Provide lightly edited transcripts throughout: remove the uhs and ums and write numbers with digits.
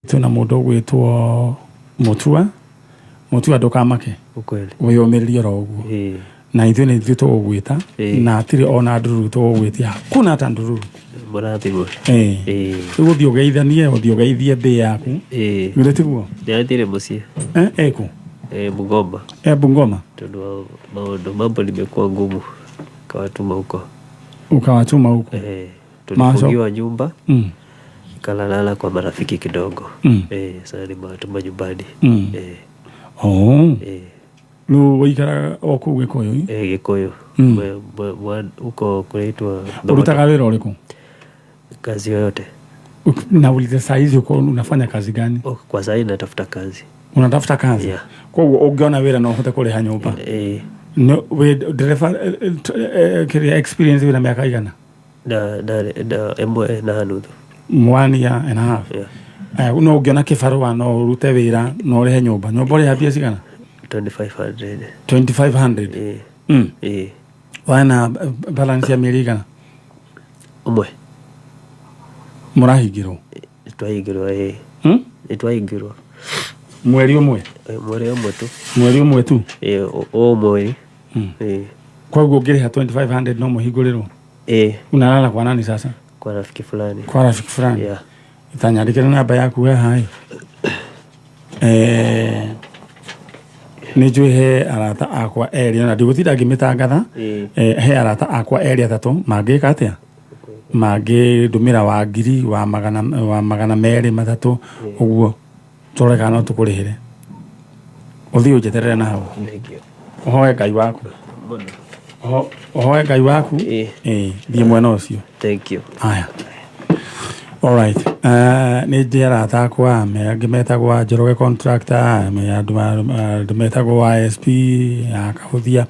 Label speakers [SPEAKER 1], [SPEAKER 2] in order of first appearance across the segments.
[SPEAKER 1] Twĩna mũndũ ũgwĩtwo Mũtua. Mũtua, ndũkamake.
[SPEAKER 2] Ukweli.
[SPEAKER 1] Wĩyũmĩrĩrie oro ũguo. Na ithuĩ nĩ ithuĩ tũgũgwĩta. Na hatirĩ ona ndururu tũgũgwĩtia, hakuna hata ndururu.
[SPEAKER 2] Mũrathimwo.
[SPEAKER 1] Rĩu ũthiĩ ũgeithanie, ũthiĩ ũgeithie mbĩ yaku. Githĩ tiguo?
[SPEAKER 2] Ndĩrathire mũciĩ.
[SPEAKER 1] Ĩkũ?
[SPEAKER 2] Bungoma.
[SPEAKER 1] Bungoma.
[SPEAKER 2] Tondũ wa maũndũ, mambo limekuwa ngumu. Kawatuma huko.
[SPEAKER 1] Ukawatuma huko.
[SPEAKER 2] Tulifungiwa nyumba. Kalalala kwa marafiki kidogo. Sasa nimewatuma nyumbani.
[SPEAKER 1] Oh. Rĩu ũikaraga o kũu Gĩkũyũ?
[SPEAKER 2] Gĩkũyũ. Huko kunaitwa
[SPEAKER 1] Ũrutaga wĩra ũrĩkũ?
[SPEAKER 2] Kazi yoyote.
[SPEAKER 1] Nauliza saa hizi uko unafanya kazi gani?
[SPEAKER 2] Oh, kwa saa hii natafuta kazi.
[SPEAKER 1] Unatafuta kazi?
[SPEAKER 2] Yeah.
[SPEAKER 1] Koguo ũngĩona wĩra no ũhote kũrĩha nyũmba? No, wĩ ndereba, kĩrĩa experience wĩna mĩaka igana?
[SPEAKER 2] Na ĩmwe na nuthu.
[SPEAKER 1] 1 year and a half.
[SPEAKER 2] Yeah.
[SPEAKER 1] Aya, no ũngĩona kĩbarũa no ũrute wĩra na ũrĩhe nyũmba. Nyũmba ũrĩha mbia cigana?
[SPEAKER 2] 2500.
[SPEAKER 1] 2500? Wana balance ya mĩeri igana?
[SPEAKER 2] Ũmwe.
[SPEAKER 1] Mũrahingĩrwo?
[SPEAKER 2] Twahingĩrwo, ĩĩ. Nĩtwahingĩrwo.
[SPEAKER 1] Mweri ũmwe?
[SPEAKER 2] Mweri ũmwe tu.
[SPEAKER 1] Mweri ũmwe tu?
[SPEAKER 2] Ĩĩ, ũũ mweri. Ĩĩ.
[SPEAKER 1] Koguo ũngĩrĩha 2500 no mũhingũrĩrwo?
[SPEAKER 2] Ĩĩ.
[SPEAKER 1] Unalala kwa nani sasa?
[SPEAKER 2] Kwa rafiki fulani.
[SPEAKER 1] Kwa rafiki fulani?
[SPEAKER 2] Yeah.
[SPEAKER 1] Tanyandĩkĩra namba yaku haha ĩ. Nĩ njũĩ he arata akwa erĩ ona ndigũtinda ngĩmĩtangatha. He arata akwa erĩ atatũ mangĩka atĩa, mangĩndũmĩra wa ngiri wa 200 300 ũguo, tũrore kana no tũkũrĩhĩre. Ũthiĩ ũnjeterere na hau.
[SPEAKER 2] Thank you.
[SPEAKER 1] Ũhoe Ngai waku. Ũhoe Ngai waku. Ĩĩ, thiĩ mwena ũcio.
[SPEAKER 2] Thank you.
[SPEAKER 1] Aya. Alright. Nĩ njĩ arata akwa me angĩ metagwo Njoroge Contractor, me andũ metagwo ISP ya Kahuthia.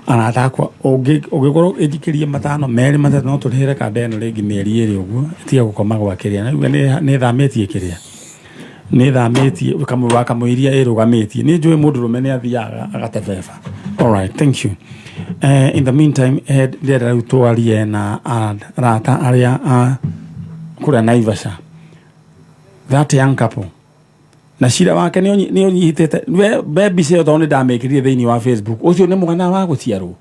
[SPEAKER 1] Arata akwa ũngĩkorwo ĩnjikĩrie 5 2 3 no tũrĩhĩre kanda ĩno rĩngĩ mĩeri 2 ũguo ĩtige gũkoma gwa kĩrĩa. Na rĩu nĩ ĩthamĩtie kĩrĩa. Nĩ ĩthamĩtie kamwe wa kamũiria ĩrũgamĩtie. Nĩ njũĩ mũndũrũme nĩ athiaga agatebeba. Alright, thank you. In the meantime, ndĩrenda rĩu twarie na arata arĩa a kũrĩa Naivasha. That young couple. Na cira wake nĩ ũnyitĩte. We mbica ĩyo tondũ nĩ ndamĩkĩrire thĩinĩ wa Facebook. Ũcio nĩ mwana wa gũciarwo.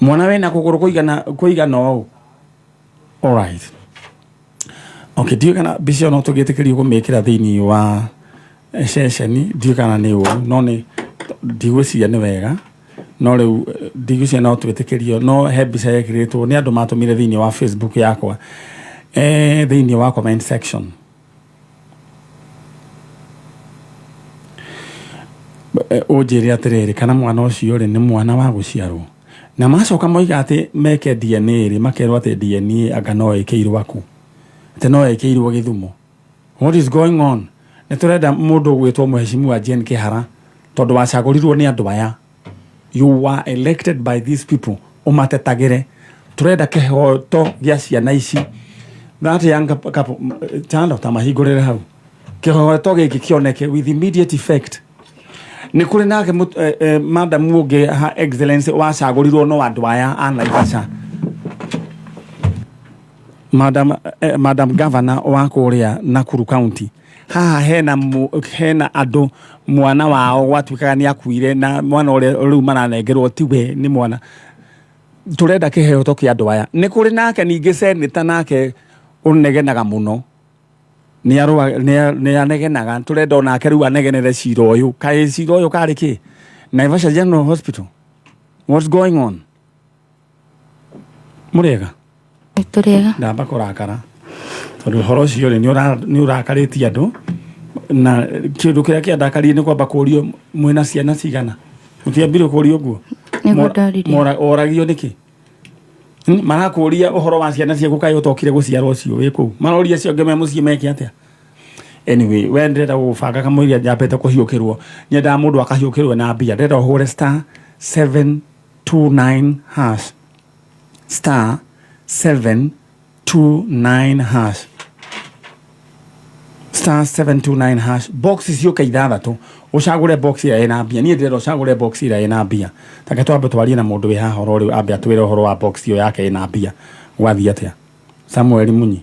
[SPEAKER 1] Mwana wena kũgũrũ kũigana ũũ. Alright. Okay, ndiũĩ kana mbica ĩyo no tũgĩtĩkĩrio kũmĩkĩra thĩinĩ wa ceceni, ndiũĩ kana nĩ ũru, no nĩ ndigwĩciria nĩ wega. No rĩu ndigwĩciria no twĩtĩkĩrio, no he mbica yekĩrĩtwo nĩ andũ matũmire thĩinĩ wa Facebook yakwa, thĩinĩ wa comment section. Ũnjĩre atĩrĩrĩ, kana mwana ũcio rĩ nĩ mwana wa gũciarwo? Na macoka moiga atĩ meke DNA rĩ, makerwo atĩ DNA anga no ĩkĩirwo aku, atĩ no ĩkĩirwo Gĩthumo. What is going on? Nĩ tũrenda mũndũ ũgwĩtwo Mheshimiwa Jane Kĩhara, tondũ wacagũrirwo nĩ andũ aya. You were elected by these people. Ũmatetagĩre. Tũrenda kĩhoto gĩa ciana ici. That young couple, chando ta mahingũrĩre hau. Kĩhoto gĩkĩ kĩoneke with immediate effect. Nĩ kũrĩ nake madam ũngĩ ha Excellency wacagũrirwo no andũ aya a Naivasha. Madam Governor wa kũrĩa Nakuru County. Haha hena andũ mwana wao gwatuĩkaga nĩ akuire na mwana ũrĩa rĩu maranengerwo tiwe nĩ mwana. Tũrenda kĩhoto kĩa andũ aya. Nĩ kũrĩ nake ningĩ senator nake ũnegenaga mũno. Nĩ anegenaga. Tũrenda onake rĩu anegenere cira ũyũ. Kaĩ cira ũyũ karĩ kĩ? Naivasha General Hospital. What's going on? Mũrĩega?
[SPEAKER 3] Tũrĩega.
[SPEAKER 1] Ndamba kũrakara tondũ ũhoro ũcio rĩ nĩ ũrakarĩtie andũ, na kĩndũ kĩrĩa kĩandakaririe nĩ kwamba kũrio mwĩna ciana cigana. Mũtiambire kũrio ũguo?
[SPEAKER 3] Nĩguo ndoririo.
[SPEAKER 1] Oragio nĩkĩ? Marakũria ũhoro wa ciana ciaku kaĩ ũtokire gũciarwo ũcio wĩ kũu. Maroria acio angĩ me mũciĩ meke atĩa? Anyway, we ndĩrenda gũbanga kamũira njambĩte kũhiũkĩrwo. Nyendaga mũndũ akahiũkĩrwo na mbia. Ndĩrenda ũhũre star 729 hash. Star 729 hash. Star 729 hash. Box ciũke 6. Ũcagũre box ĩrĩa ĩna mbia. Niĩ ndĩrenda ũcagũre box ĩrĩa ĩna mbia. Take twambe twarie na mũndũ wĩ haha oro rĩu ambe atwĩre ũhoro wa box ĩyo yake ĩna mbia. Gwathiĩ atĩa? Samuel Munyi.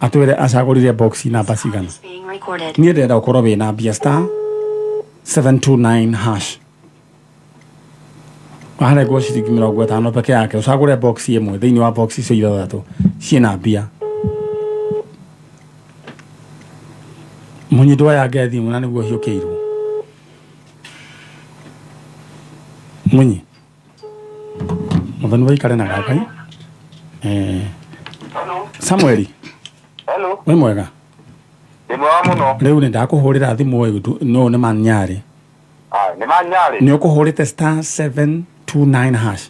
[SPEAKER 1] Atwĩre acagũrire box namba cigana. Niĩ ndĩrenda ũkorwo wĩna mbia. Star 729 hash, waharengwo ciringi 50 peke yake, ũcagũre box ĩmwe thĩinĩ wa box icio ithathatũ ciĩna mbia. Mũnyi ndwoyange thimũ na nĩguo hiũkĩirwo. Munyi Muthoni, waikare na gaka.
[SPEAKER 4] Hello.
[SPEAKER 1] Samueli.
[SPEAKER 4] Hello.
[SPEAKER 1] Wĩ mwega?
[SPEAKER 4] Ndĩ mwega mũno.
[SPEAKER 1] Rĩu nĩ ndakũhũrĩra thimũ ũyũ no nĩ manyarĩ.
[SPEAKER 4] Ah, nĩ manyarĩ.
[SPEAKER 1] Nĩ ũkũhũrĩte star 729 hash?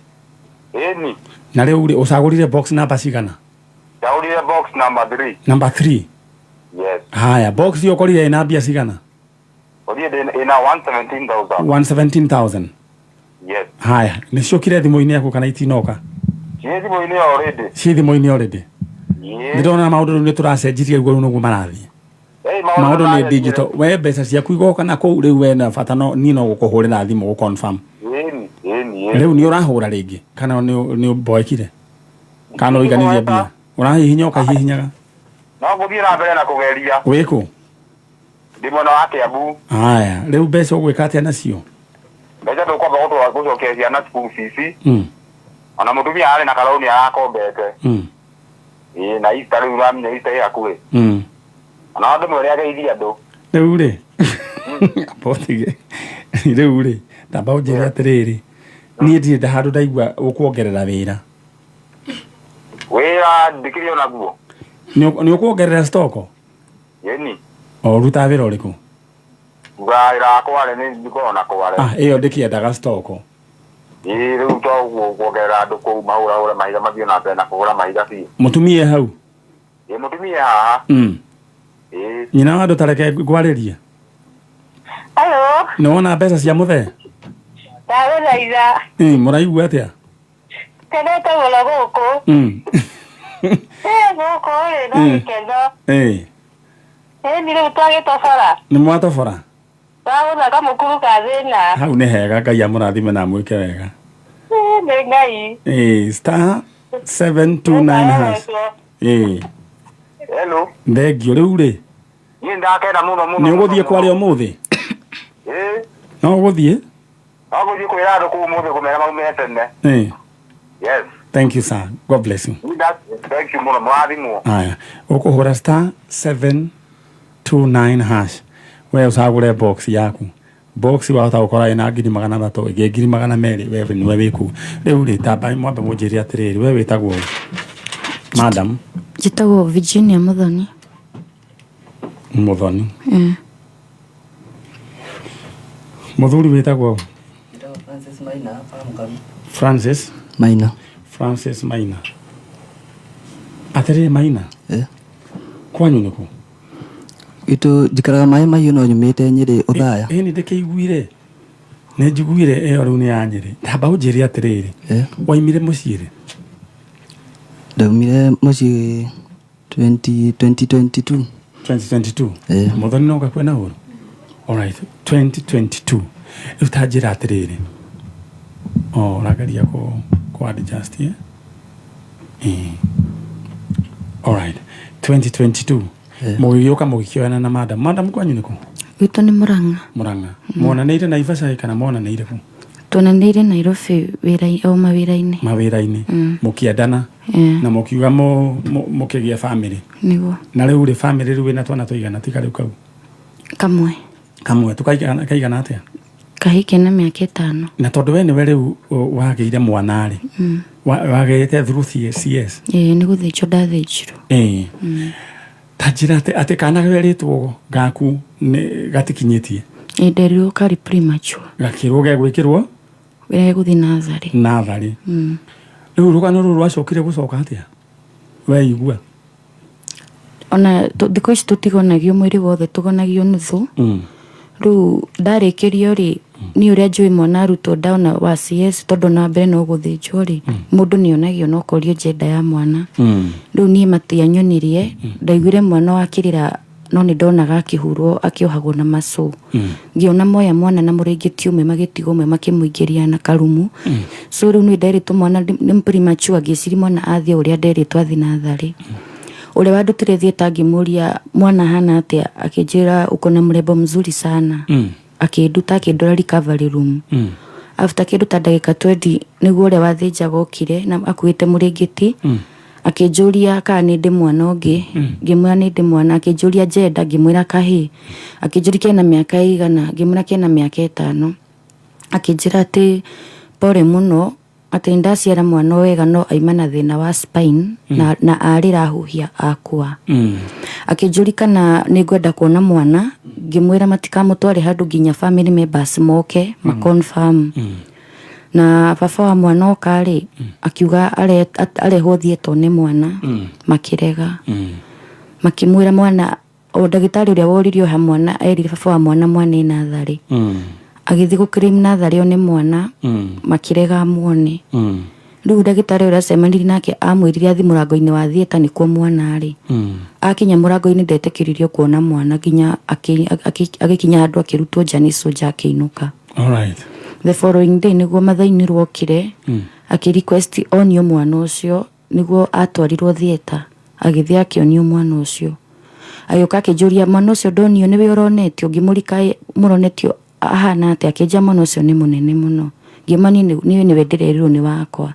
[SPEAKER 4] Ĩni.
[SPEAKER 1] Na rĩu rĩ, ũcagũrire box namba cigana?
[SPEAKER 4] Ndagũrire box number 3.
[SPEAKER 1] Number 3?
[SPEAKER 4] Yes.
[SPEAKER 1] Haya, box iyo ũkorire ĩna mbia cigana?
[SPEAKER 4] Ũthiĩ ndĩ ina 117,000.
[SPEAKER 1] 117,000?
[SPEAKER 4] Yes.
[SPEAKER 1] Haya, nĩ ciũkire thimũ-inĩ yaku kana itinoka?
[SPEAKER 4] Ciĩ thimũ-inĩ already.
[SPEAKER 1] Ciĩ thimũ-inĩ already?
[SPEAKER 4] Yes.
[SPEAKER 1] Nĩ ndona maũndũ rĩu nĩ tũracenjirie guo, rĩu nĩguo marathiĩ.
[SPEAKER 4] Hey,
[SPEAKER 1] maũndũ nĩ digital. We mbeca ciaku igoka na kũu rĩu, we na bata no niĩ no gũkũhũrĩra thimũ gũ confirm.
[SPEAKER 4] Ĩni, ĩni, ĩni.
[SPEAKER 1] Rĩu nĩ ũrahũra rĩngĩ kana nĩ ũmboekire kana ũiganirie mbia, ũrahihinya ũkahihinyaga?
[SPEAKER 4] No gũthiĩ na mbere na kũgeria.
[SPEAKER 1] Wĩkũ?
[SPEAKER 4] Ndĩ mwena wa Kiambu.
[SPEAKER 1] Haya, rĩu mbeca ũgwĩka atĩa nacio?
[SPEAKER 4] Mbeca tũkwamba gũtwara gũcokia ciana school fees. Ona mũtumia arĩ na karauni arakombete. Ĩĩ, na Easter rĩu ũramenya Easter ĩ hakuhĩ. Ona andũ mwere ageithie andũ.
[SPEAKER 1] Rĩu rĩ, amba ũtige rĩu rĩ, tamba ũnjĩre atĩrĩrĩ, niĩ ndirĩ nda handũ ndaigua ũkuongerera wĩra.
[SPEAKER 4] Wĩra ndikĩrĩ onaguo.
[SPEAKER 1] Nĩ ũkuongerera stock?
[SPEAKER 4] Ĩni.
[SPEAKER 1] O ũrutaga wĩra ũrĩkũ?
[SPEAKER 4] Wĩra wa kware, nĩ ndikoragwo na kware.
[SPEAKER 1] Ah, ĩyo ndĩkĩendaga stock.
[SPEAKER 4] Ĩĩ, rĩu to ũguo kuongerera andũ kũu mahũrahũre mahiga, mathiĩ na mbere na kũhũra mahiga biũ.
[SPEAKER 1] Mũtumia e hau?
[SPEAKER 4] Ĩĩ, mũtumia haha. Ĩĩ.
[SPEAKER 1] Nyina wa andũ, tareke ngwarĩrie.
[SPEAKER 5] Hello,
[SPEAKER 1] Nĩ wona mbeca cia mũthee?
[SPEAKER 5] Ndagũthaitha.
[SPEAKER 1] Mũraigua atĩa?
[SPEAKER 5] Kenete mũno gũkũ. Ĩ gũkũ rĩ no gĩkeno. Ĩni rĩu twagĩtobora.
[SPEAKER 1] Nĩ mwatobora?
[SPEAKER 5] Twagũtha kamũkuru ka thĩna.
[SPEAKER 1] Hau nĩ hega, Ngai amũrathime na amwĩke wega.
[SPEAKER 5] Ĩ, nĩ Ngai.
[SPEAKER 1] Star 729 hash.
[SPEAKER 4] Hello.
[SPEAKER 1] Thengio. Rĩu rĩ,
[SPEAKER 4] Niĩ ndakena mũno mũno.
[SPEAKER 1] Nĩ ũgũthiĩ
[SPEAKER 4] Mũno,
[SPEAKER 1] kwaria
[SPEAKER 4] mũno.
[SPEAKER 1] ũmũthĩ?
[SPEAKER 4] Ĩĩ.
[SPEAKER 1] No ũgũthiĩ?
[SPEAKER 4] No gũthiĩ kwĩra andũ kũu ũmũthĩ kũmera maumĩre tene. Yes.
[SPEAKER 1] Thank you, sir. God bless you.
[SPEAKER 4] Niĩ thank you mũno, mũrathimwo.
[SPEAKER 1] Haya, ũkũhũra star 729 hash, we ũcagũre box yaku. Box wahota gũkora ĩna 300,000, ĩngĩ 200,000. We nĩwe wĩkũ rĩu rĩ, tamba mwambe mũnjĩre atĩrĩrĩ, we wĩtagwo ũ, madam?
[SPEAKER 3] Njĩtagwo Virginia Muthoni.
[SPEAKER 1] Mũthoni? Mũthuri wĩtagwo ũ?
[SPEAKER 6] Francis Maina Pamukami.
[SPEAKER 1] Francis?
[SPEAKER 6] Maina.
[SPEAKER 1] Francis Maina. Atĩrĩrĩ Maina,
[SPEAKER 6] Eh.
[SPEAKER 1] kwanyu nĩkũ?
[SPEAKER 6] Itu njikaraga maĩ mahiũ no nyumĩte Nyĩrĩ Ũthaya.
[SPEAKER 1] Ĩ, nĩ ndĩkĩiguire, nĩ njiguire ĩyo rĩu nĩ ya Nyĩrĩ. Tamba ũnjĩre atĩrĩrĩ, waimire mũciĩ rĩ?
[SPEAKER 6] Ndaumire mũciĩ 20 2022.
[SPEAKER 1] 2022?
[SPEAKER 6] Eh.
[SPEAKER 1] Mũthoni no gakue na ũru. Alright, 2022. Rĩu ta njĩra atĩrĩrĩ, o ũrageria kũ adjust, eh? Eh. Alright, 2022.
[SPEAKER 6] Eh.
[SPEAKER 1] Mũgĩgĩũka mũgĩkĩoyana na madam. Madam, kwanyu nĩkũ?
[SPEAKER 3] Gwitũ nĩ Mũrang'a.
[SPEAKER 1] Mũrang'a. Monanĩire Naivasha kana monanĩire kũ?
[SPEAKER 3] Tuonanĩire Nairobi wĩra o mawĩra-inĩ.
[SPEAKER 1] Mawĩra-inĩ. Mũkĩendana na mũkiuga mũkĩgĩa family.
[SPEAKER 3] Nĩguo.
[SPEAKER 1] Na rĩu rĩ, family rĩu wĩna twana tũigana tiga rĩu kau?
[SPEAKER 3] Kamwe.
[SPEAKER 1] Kamwe tukaigana, kaigana atĩa?
[SPEAKER 3] Kahĩĩ kena mĩaka 5.
[SPEAKER 1] Na tondũ we nĩwe rĩu wagĩire mwana rĩ, wagĩrĩte through CS?
[SPEAKER 3] Ĩĩ, nĩ gũthĩnjwo ndathĩnjirwo.
[SPEAKER 1] Ĩĩ, ta njĩra atĩ kana gerĩtwo gaku nĩ gatikinyĩtie?
[SPEAKER 3] Ĩĩ, nderirwo karĩ premature.
[SPEAKER 1] Gakĩrwo gegwĩkĩrwo
[SPEAKER 3] Gegũthiĩ natharĩ.
[SPEAKER 1] Natharĩ. Rĩu rũgano rũrũ rwacokire gũcoka atĩa weigua?
[SPEAKER 3] Ona thikũ ici tũtigonagio mwĩrĩ wothe, tũgonagio nuthu. Rĩu ndarĩkĩrio rĩ, niĩ ũrĩa njũĩ mwana arutwo ndona wa CS, tondũ na mbere no gũthĩnjwo rĩ, mũndũ nĩ onagio no korio njenda ya mwana. Rĩu niĩ matianyonirie, ndaiguire mwana wakĩrĩra, no nĩ ndonaga akĩhurwo, akĩohagwo na macũ. Ngĩona moya mwana na mũrĩngĩti ũmwe, magĩtiga ũmwe, makĩmũingĩria na karumu. So rĩu nĩ nderĩtwo mwana nĩ premature, ngĩciria mwana athiĩ ũrĩa nderĩtwo athiĩ natharĩ. Ũrĩa wandutire theatre ngĩmũria mwana hana atĩa, akĩnjĩra uko na mrembo mzuri sana. Akĩnduta, akĩndwara recovery room. After kĩndũ ta ndagĩka 20 nĩguo ũrĩa wathĩnjaga okire na akuĩte mũrĩngĩti. Akĩnjũria kana nĩ ndĩ mwana ũngĩ, ngĩmwĩra nĩ ndĩ mwana. Akĩnjũria gender, ngĩmwĩra kahĩĩ. Akĩnjũria kena mĩaka ĩigana, ngĩmwĩra kena mĩaka 5. Akĩnjĩra atĩ pole mũno, atĩ nĩndaciara mwana wega no aima na thĩna wa spine na arĩra ahuhia akua. Akĩnjũria kana nĩ ngwenda kuona mwana, ngĩmwĩra matikamũtware handũ nginya family members moke ma confirm. Na baba wa mwana oka rĩ, akiuga arehwo theatre nĩ mwana, makĩrega. Makĩmwĩra mwana, o ndagĩtarĩ ũrĩa woririo ha mwana erire baba wa mwana mwana ĩ natharĩ. Agĩthiĩ gũ-claim natharĩ one mwana, makĩrega amuone. Rĩu ndagĩtarĩ ũrĩa acemanirie nake amwĩrire athiĩ mũrango-inĩ wa theatre nĩkuo mwana arĩ. Akinya mũrango-inĩ ndetĩkĩririo kuona mwana nginya agĩkinya handũ akĩrutwo nja nĩ soja akĩinũka. The following day nĩguo Mathaini rwokire, akĩ request onio mwana ũcio, nĩguo atwarirwo theatre, agĩthiĩ akĩonio mwana ũcio. Agĩũka akĩnjũria mwana ũcio ndonio nĩwe ũronetio, ngĩmũrika mũronetio ahana atĩa, akĩnjĩra mwana ũcio nĩ mũnene mũno. Ngĩma niĩ nĩwe ndĩrerirwo nĩ wakwa.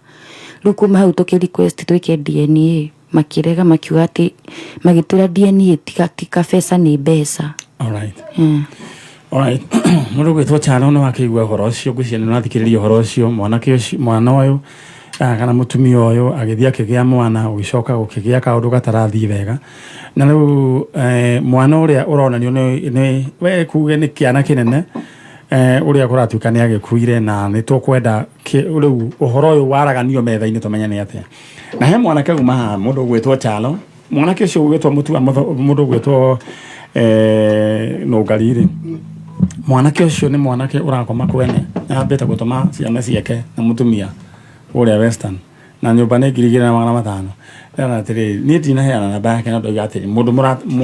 [SPEAKER 3] Rĩu kuma hau tũkĩ request twĩke DNA, makĩrega makiuga atĩ magĩtwĩra DNA ti kabeca nĩ mbeca.
[SPEAKER 1] Alright. Mũndũ ũgwĩtwo Charo nĩ wakĩigua ũhoro ũcio, ngwĩciria nĩ ũrathikĩrĩria ũhoro ũcio. Mwanake ũcio, mwana ũyũ kana mũtumia ũyũ agĩthiĩ akĩgĩa mwana, gũgĩcoka gũkĩgĩa kaũndũ gatarathiĩ wega. Na rĩu mwana ũrĩa ũronanio nĩ we kuge nĩ kĩana kĩnene, ũrĩa kũratuĩka nĩ agĩkuire, na nĩ tũkwenda rĩu ũhoro ũyũ waraganio metha-inĩ tũmenye nĩ atĩa. Na he mwanake uma haha mũndũ ũgwĩtwo Charo, mwanake ũcio ũgwĩtwo Mũtua, mũndũ ũgwĩtwo Nũngari rĩ, mwanake ũcio nĩ mwanake ũrakoma kwene, nĩambĩte gũtũma ciana ciake na mũtumia kũrĩa Western, na nyũmba nĩ 2500. Ndĩrona atĩrĩrĩ, niĩ ndinaheana namba yake, na ndoiga atĩrĩ, mũndũ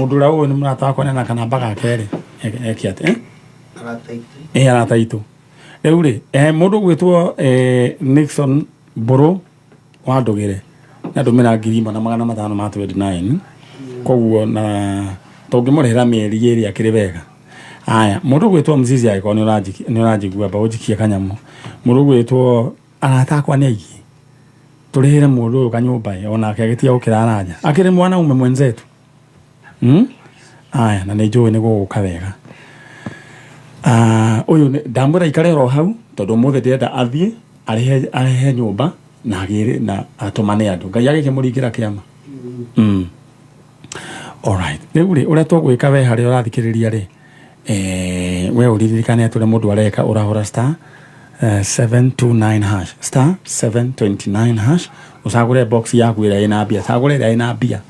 [SPEAKER 1] ũrĩa ũĩ nĩ mũrata wakwa nĩ kanamba gake rĩ, eke atĩ, arata aitũ. Rĩu rĩ, mũndũ ũgwĩtwo Nixon Mbũrũ wa Ndũgĩre nĩandũmĩra 1529, koguo na tũngĩmũrĩhĩra mĩeri ĩrĩ akĩrĩ wega. Aya, mũndũ ũgwĩtwo Mzizi angĩkorwo nĩ ũranjigua amba ũnjikie kanyamũ. Mũndũ ũgwĩtwo arata akwa nĩ aingĩ, tũrĩhĩre mũndũ ũyũ kanyũmba ĩ, onake agĩtiga gũkĩrara nja, akĩrĩ mwanaume mwenzetu. Aya, na nĩ njũĩ nĩ gũgũka wega. Ũyũ ndamwĩra aikare oro hau, tondũ ũmũthĩ ndĩrenda athiĩ arĩhe nyũmba na agĩre na atũmane andũ. Ngai agĩkĩmũringĩra kĩama. Alright. Rĩu rĩ, ũrĩa tũgwĩka we harĩa ũrathikĩrĩria rĩ, we ũririkane atĩ ũrĩa mũndũ areka ũrahũra star 729 hash, star 729 hash, ũcagũre box yaku ĩrĩa ĩna mbia, cagũra ĩrĩa ĩna mbia.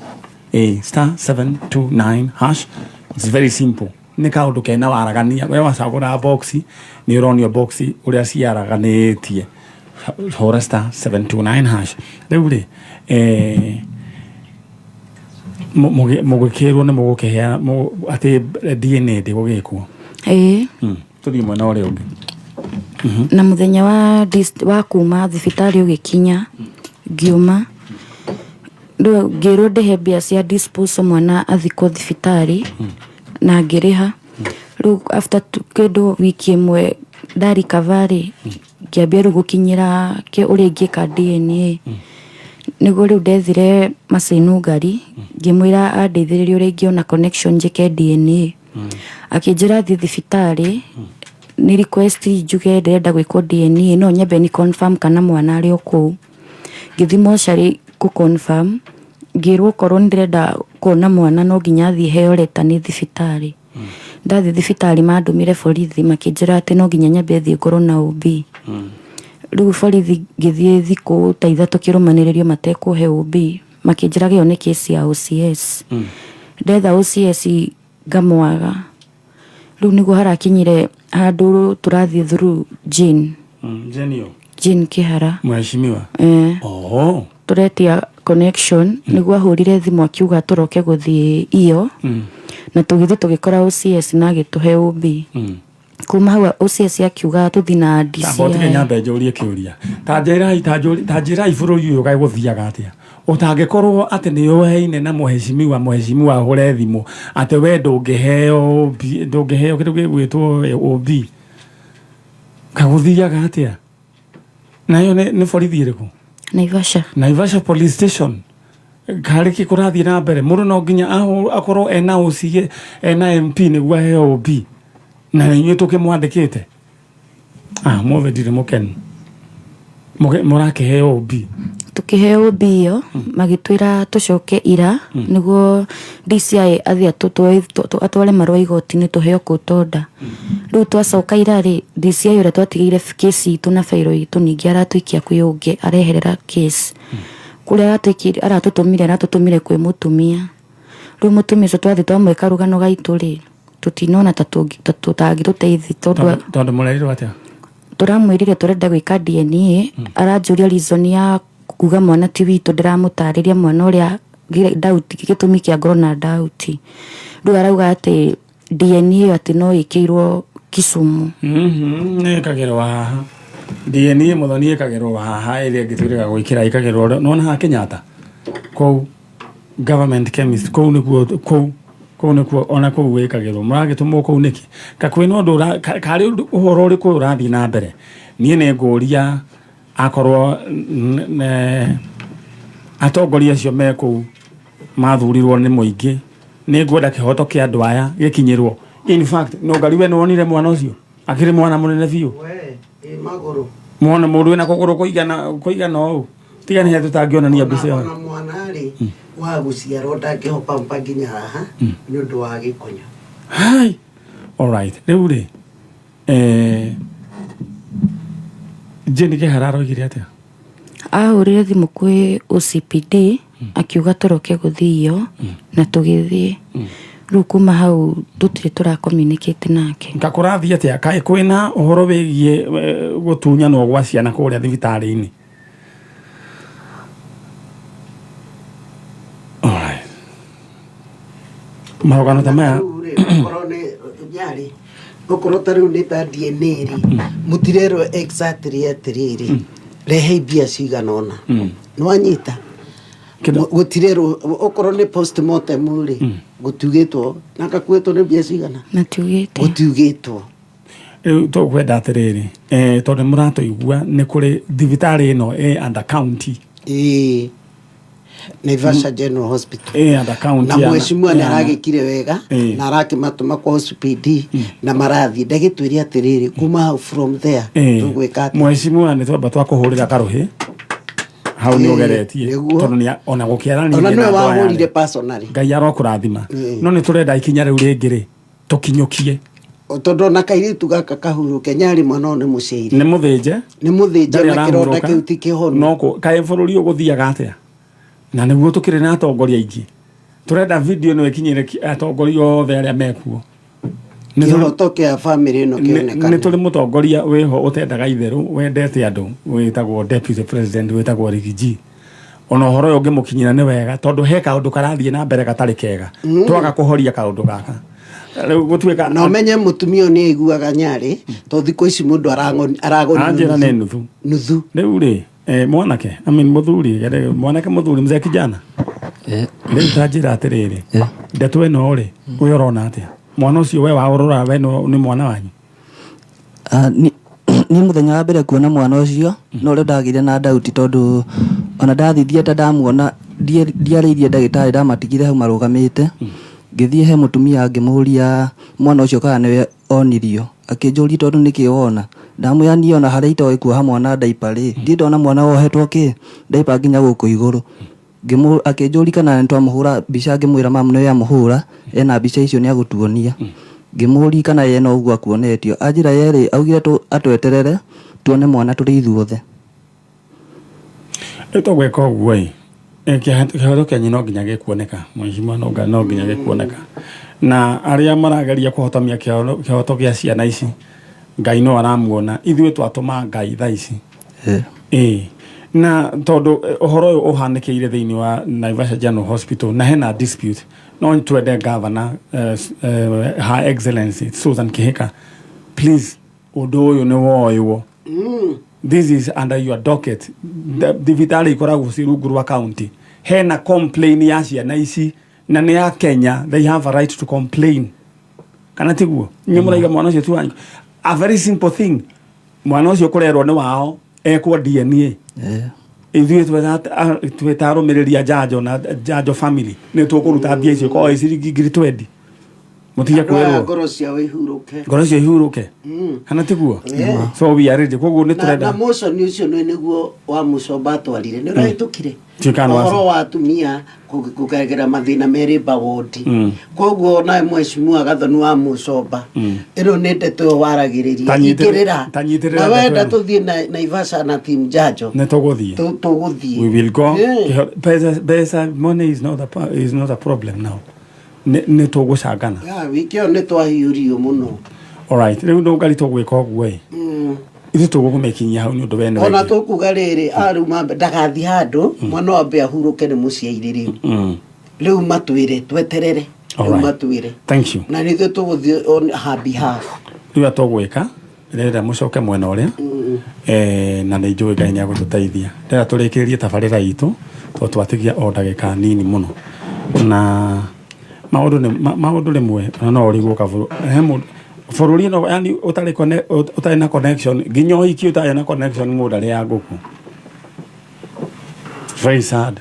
[SPEAKER 1] Star 729 hash. It's very simple. Nĩ kaũndũ kena waragania, we wacagũra box nĩ ũronio box ũrĩa ciaraganĩtie. Hũra star 729 hash. Rĩu rĩ, mũgĩkĩrwo nĩ mũgũkĩheana atĩ DNA ndĩgũgĩkwo. Tũthiĩ mwena ũrĩa ũngĩ.
[SPEAKER 3] Na mũthenya wa kuma thibitarĩ ũgĩkinya, ngiuma rĩu ngĩrwo ndĩhe mbia cia disposal mwana athikwo thibitarĩ, na ngĩrĩha. Rĩu after kĩndũ wiki ĩmwe ndarikava rĩ, ngĩambia rĩu gũkinyĩra ũrĩa ingĩka DNA. Nĩguo rĩu ndethire Masai Nungari, ngĩmwĩra andeithĩrĩrie ũrĩa ingĩona connection njĩke DNA. Akĩnjĩra thiĩ thibitarĩ, nĩ request njuge ndĩrenda gwĩkwo DNA, no nyambe ni confirm kana mwana arĩ o kũu. Ngĩthiĩ mocarĩ kũ confirm, ngĩrwo korwo nĩ ndĩrenda kuona mwana no nginya thiĩ heo letter nĩ thibitarĩ. Ndathiĩ thibitarĩ mandũmire borithi makĩnjĩra atĩ no nginya nyambe thiĩ ngorwo na OB. Rĩu borithi ngĩthiĩ thikũ ta 3 kĩrũmanĩrĩrio matekũhe OB, makĩnjĩra ĩyo nĩ case ya OCS. Ndetha OCS ngamwaga. Rĩu nĩguo harakinyire handũ tũrathiĩ through Jane.
[SPEAKER 1] Jane yo?
[SPEAKER 3] Jane Kĩhara.
[SPEAKER 1] Mheshimiwa.
[SPEAKER 3] Tũretia connection, nĩguo ahũrire thimũ akiuga tũroke gũthiĩ iyo. Na tũgĩthiĩ tũgĩkora OCS na agĩtũhe OB. Kuma hau OCS akiuga tũthiĩ na DCI.
[SPEAKER 1] Tamba ũtige nyambe njũrie kĩũria. Ta njĩrai, ta njĩrai bũrũri ũyũ kaĩ gũthiaga atĩa? Ũtangĩkorwo atĩ nĩ ũheine na mũheshimiwa, mũheshimiwa ahũre thimũ atĩ we ndũngĩheo OB, ndũngĩheo kĩndũ gĩgwĩtwo OB. Kagũthiaga atĩa? Nayo nĩ borithi ĩrĩkũ?
[SPEAKER 3] Naivasha.
[SPEAKER 1] Naivasha police station. Karĩ kĩ kũrathiĩ na mbere? Mũndũ no nginya akorwo ena OCA, ena MP nĩguo aheo OB. Na inyuĩ tũkĩmwandĩkĩte. Mũthĩ ndirĩ mũkenu. Mũrakĩheo OB.
[SPEAKER 3] Tukĩheo OB ĩyo magĩtwĩra tũcoke ira nĩguo DCI athiĩ atware marũa igoti-inĩ tũheo court order. Rĩu twacoka ira rĩ, DCI ũrĩa twatigĩire kesi itũ na bairo itũ ningĩ aratũikia kwĩ ũngĩ, areherera case. Kũrĩa aratũtũmire kwĩ mũtumia. Rĩu mũtumia ũcio twathiĩ twamwĩka rũgano gaitũ rĩ, tũtinona ta tũtangĩtũteithia
[SPEAKER 1] tondũ mũrerirwo atĩa?
[SPEAKER 3] Tũramwĩrire tũrenda gwĩka DNA, aranjũria reason ya kuga mwana ti witũ, ndĩramũtarĩria mwana ũrĩa doubt, gĩtũmi kĩa ngorwo na doubt. Rĩu arauga atĩ DNA ĩyo atĩ no ĩkĩirwo Kisumu.
[SPEAKER 1] Nĩ ĩkagĩrwo haha. DNA mũthoni ĩkagĩrwo haha, ĩrĩa ĩngĩ twĩrĩga gwĩkĩra ĩkagĩrwo nĩwona haha Kenyatta? Kũu government chemist, kũu nĩkuo, kũu nĩkuo ona kũu wĩkagĩrwo. Mũragĩtũmwo kũu nĩkĩ? Ka kwĩna ũndũ karĩ ũhoro ũrĩkũ ũrathiĩ na mbere? Niĩ nĩ ngũria akorwo atongoria acio me kũu mathurirwo nĩ mũingĩ, nĩ ngwenda kĩhoto kĩa andũ aya gĩkinyĩrwo. In fact, no ngari we nĩwonire mwana ũcio akĩrĩ mwana mũnene biũ.
[SPEAKER 7] We, ĩ magũrũ.
[SPEAKER 1] Mwana mũndũ wĩna kũgũrũ kũigana ũũ. Tiga nĩ tũtangĩonania mbica ĩyo.
[SPEAKER 7] Ona mwana rĩ, wa gũciarwo ndangĩhopa mpa nginya haha nĩ ũndũ wa gĩkonyo.
[SPEAKER 1] Hai. All right. Rĩu rĩ, Jane Kĩhara aroigire atĩa?
[SPEAKER 3] Ahũrire thimũ kwĩ OCPD akiuga tũroke gũthio na tũgĩthiĩ. Rĩu kuma hau tũtirĩ tũra communicate nake.
[SPEAKER 1] Nga kũrathiĩ atĩa? Kaĩ kwĩna ũhoro wĩgiĩ gũtunyanwo gwa ciana kũrĩa thibitarĩ-inĩ? Alright. Marũgano ta maya.
[SPEAKER 7] Okorwo nĩ nyarĩ, okorwo ta rĩu nĩ ta DNA rĩ, mũtirerwo exactly atĩrĩrĩ, rehei mbia cigana ũna. Nĩwanyita? Gũtirerwo, okorwo nĩ postmortem rĩ, gũtiugĩtwo, na gakuĩtwo nĩ mbia cigana?
[SPEAKER 3] Matiugĩte.
[SPEAKER 7] Gũtiugĩtwo.
[SPEAKER 1] Rĩu tũkwenda atĩrĩrĩ, tondũ nĩmũratũigua nĩ kũrĩ thibitarĩ ĩno ĩ under county.
[SPEAKER 7] Ĩĩ. Naivasha General Hospital.
[SPEAKER 1] Ĩ under county
[SPEAKER 7] Na mheshimiwa nĩ aragĩkire wega, na arakĩmatũma kwa OCPD, na marathiĩ. Ndagĩtwĩre atĩrĩrĩ, kuma hau from there, tũgwĩka atĩa?
[SPEAKER 1] Mheshimiwa nĩ twamba twakũhũrĩra karũhĩ. Hau nĩ ũgeretie. Tondũ nĩ ona gũkĩaranĩria
[SPEAKER 7] Ona nĩwe wahũrire personally.
[SPEAKER 1] Ngai arokũrathima. No nĩ tũrenda ikinya rĩu rĩngĩ rĩ, tũkinyũkie.
[SPEAKER 7] Tondũ ona kairĩtu gaka kahurũke, nyarĩ mwana ũyũ nĩ mũciaire.
[SPEAKER 1] Nĩ mũthĩnje.
[SPEAKER 7] Nĩ mũthĩnje na kĩronda kĩu ti kĩhonu.
[SPEAKER 1] No kaĩ bũrũri ũgũthiaga atĩa? Na nĩguo tũkĩrĩ na atongoria aingĩ. Tũrenda video ĩno ĩkinyĩre atongoria othe arĩa mekuo.
[SPEAKER 7] Kĩhoto kĩa family ĩno kĩonekane.
[SPEAKER 1] Nĩ tũrĩ mũtongoria wĩho ũtendaga itherũ, wendete andũ, wĩtagwo Deputy President, wĩtagwo Riggy G. Ona ũhoro ũyũ ũngĩmũkinyĩra nĩ wega, tondũ he kaũndũ karathiĩ na mbere gatarĩ kega. Twaga kũhoria kaũndũ gaka. Rĩu gũtuĩka
[SPEAKER 7] Na ũmenye mũtumia ũyũ nĩ aiguaga nyarĩ, tondũ thikũ ici mũndũ aragonio
[SPEAKER 1] Anjĩra nĩ nuthu.
[SPEAKER 7] Nuthu.
[SPEAKER 1] Rĩu rĩ, mwanake, I mean mũthuri, mwanake mũthuri, mzee kijana. Rĩu ta njĩra atĩrĩrĩ, ndeto ĩno rĩ, we ũrona atĩa? Mwana ũcio we waũrora, we nĩ mwana wanyu?
[SPEAKER 6] Ni mũthenya wa mbere kuona mwana ũcio, no rĩo ndagĩire na doubt tondũ ona ndathithia ta ndamuona, ndiarĩirie ndagĩtarĩ, ndamatigire hau marũgamĩte. Ngĩthiĩ he mũtumia ngĩmũria mwana ũcio kana nĩwe onirio. Akĩnjũria tondũ nĩkĩ wona. Ndamwĩra niĩ ona harĩa itoĩ kuoha mwana diaper rĩ, ndirĩ ndona mwana wohetwo kĩ diaper nginya gũkũ igũrũ. Akĩnjũria kana nĩtwamũhũra mbica, ngĩmwĩra mamu nĩwe amũhũra, ena mbica icio nĩagũtuonia. Ngĩmũria kana ye no ũguo akuonetio. Anjĩra ye rĩ, augire atweterere tuone mwana tũrĩ ithuothe.
[SPEAKER 1] Rĩu tũgwĩka ũguo ĩ, kĩhoto kĩanyu no nginya gĩkuoneka, mheshimiwa, no nginya gĩkuoneka. Na arĩa marageria kũhotomia kĩhoto gĩa ciana ici, Ngai no aramuona. Ithuĩ twatũma Ngai thaa ici. Na tondũ ũhoro ũyũ ũhanĩkĩire thĩinĩ wa Naivasha General Hospital na hena dispute, no twende governor, Her Excellency Susan Kihika, please, ũndũ ũyũ nĩ woywo. This is under your docket. Thibitarĩ ikoragwo ci rungu rwa county. Hena complain ya ciana ici na nĩ ya Kenya, they have a right to complain. Kana tiguo? Inyuĩ mũraiga mwana ũcio ti wanyu. A very simple thing. Mwana ũcio kũrerwo nĩ wao ekwo DNA. Ithuĩ twĩta arũmĩrĩri a Njanjo na Njanjo family nĩ tũkũruta mbia icio korwo ciringi 20,000. Mũtige
[SPEAKER 7] Andũ aya
[SPEAKER 1] kwĩrwo.
[SPEAKER 7] ngoro ciao ihurũke.
[SPEAKER 1] Ngoro cio ihurũke. Kana tiguo? So we are ready. Koguo nĩ
[SPEAKER 7] Na, na
[SPEAKER 1] tũrenda.
[SPEAKER 7] motion ũcio nĩ nĩguo wa mũcomba atwarire nĩ ũrahĩtũkire.
[SPEAKER 1] Ndiũĩ
[SPEAKER 7] Ũhoro wa atumia kũgerera mathĩna merĩ mbawodi. Koguo nawe mheshimiwa Gathoni wa mũcomba ĩno nĩ ndeto ĩyo waragĩrĩria
[SPEAKER 1] Ta
[SPEAKER 7] ingĩrĩra
[SPEAKER 1] nyitĩrĩra
[SPEAKER 7] na
[SPEAKER 1] ndeto
[SPEAKER 7] wenda
[SPEAKER 1] ĩno.
[SPEAKER 7] tũthiĩ Naivasha na team Njanjo
[SPEAKER 1] Nĩ tũgũthiĩ.
[SPEAKER 7] Tũgũthiĩ.
[SPEAKER 1] We will go. Pesa, money is not a, is not a problem now. Nĩ tũgũcangana.
[SPEAKER 7] Ya, wiki ĩyo nĩ twahiũrio mũno.
[SPEAKER 1] Alright, rĩu ndũngari tũgwĩka ũguo ĩ. Ithuĩ tũgũkũmĩkinyia hau nĩ ũndũ we nĩ
[SPEAKER 7] Ona
[SPEAKER 1] wendi.
[SPEAKER 7] tũkuga rĩrĩ arĩu mambe ndagathiĩ handũ mwana wambe ahurũke nĩ mũciairĩ rĩu. Rĩu matwĩre tweterere rĩu
[SPEAKER 1] Alright.
[SPEAKER 7] matwĩre.
[SPEAKER 1] Thank you.
[SPEAKER 7] Na nithuĩ tũgũthiĩ on her behalf.
[SPEAKER 1] Rĩu atũgwĩka ndĩrenda mũcoke mwena ũrĩa na nĩ njũĩ Ngai nĩ agũtũteithia. Ndĩrenda tũrĩkĩrĩrie tabarĩra itũ tondũ twatigia o ndagĩka nini mũno na maũndũ nĩ maũndũ rĩmwe ona no ũrigwo kabũrũ he mũndũ bũrũri ĩno yani ũtarĩ ũtarĩ na connection nginya ũhiki ũtarĩ na connection mũndũ arĩaga ngũkũ. Very sad.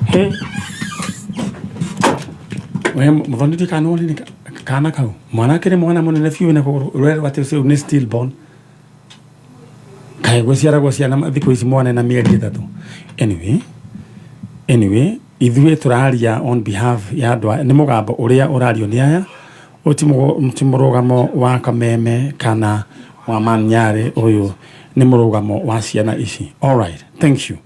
[SPEAKER 1] Hey. We muthoni ndikana wone nĩ kana kau mwanake nĩ mwana mũnene biũ na kũgũrũ ũrerwo atĩ ũcio nĩ stillborn. Kaĩ gũciaragwo ciana thikũ ici mwana na mĩeri 3. Anyway, ithuĩ tũraria on behalf ya andũ aya, nĩ mũgambo ũrĩa ũrario nĩ aya, ũyũ ti mũrũgamo wa Kameme kana wa Manyarĩ, ũyũ nĩ mũrũgamo wa ciana ici. All right, thank you.